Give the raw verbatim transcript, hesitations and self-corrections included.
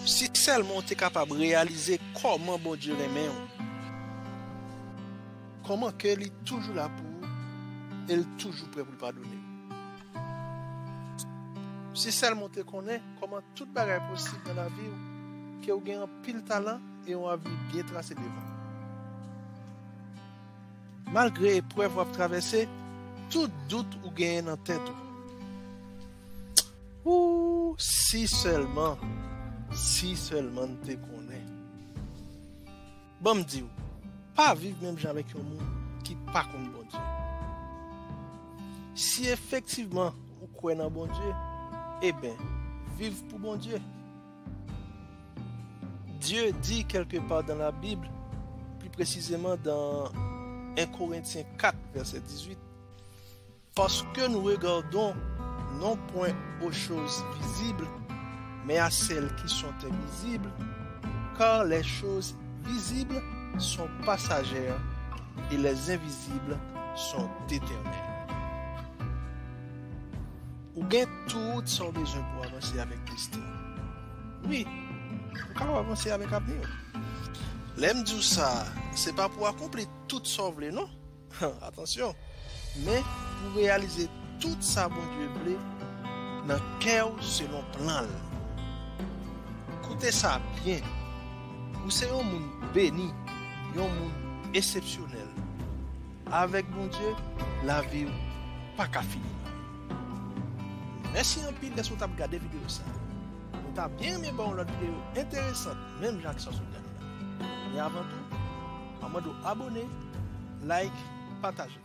Si sèlman w te kapab reyalize kòman Bondye renmen w, kòman ke li toujou la pou ou e l toujou prè pou l padone w. Si sèlman w te konnen kòman tout bagay posib nan lavi w, ke w gen anpil talan e yon avni byen trase devan w. Malgre eprèv w ap travèse, tout dout ou genyen nan tèt ou. Ou, si sèlman, si sèlman n te konnen. Ban m di w, pa viv menm jan avèk yon moun ki pa konn Bondye. Si efektivman ou kwè nan Bondye, eben, viv pou Bondye. Dieu dit quelque part dans la Bible, plus précisément dans un Corinthiens quatre, verset dix-huit, parce que nous regardons non point aux choses visibles, mais à celles qui sont invisibles, car les choses visibles sont passagères et les invisibles sont éternelles. Ou gen tout sa w bezwen pou avanse avèk desten w. Wi, ou kapab avanse avèk avni w. Lè m di w sa, se pa pou w akonpli tout sa w vle, non. Atansyon. Men pou w reyalize tout sa Bondye vle nan kè w selon plan l. Koute sa byen. Ou se yon moun beni, yon moun eksepsyonèl. Avèk Bondye, lavi w pa ka fini mal. Mèsi anpil dèske w t ap gade videyo sa a. Nou ta byen renmen ba w yon lòt videyo enteresan, menm jan ak sa w sot gade la. Men avan tou, mwen mande w abone, like, pataje.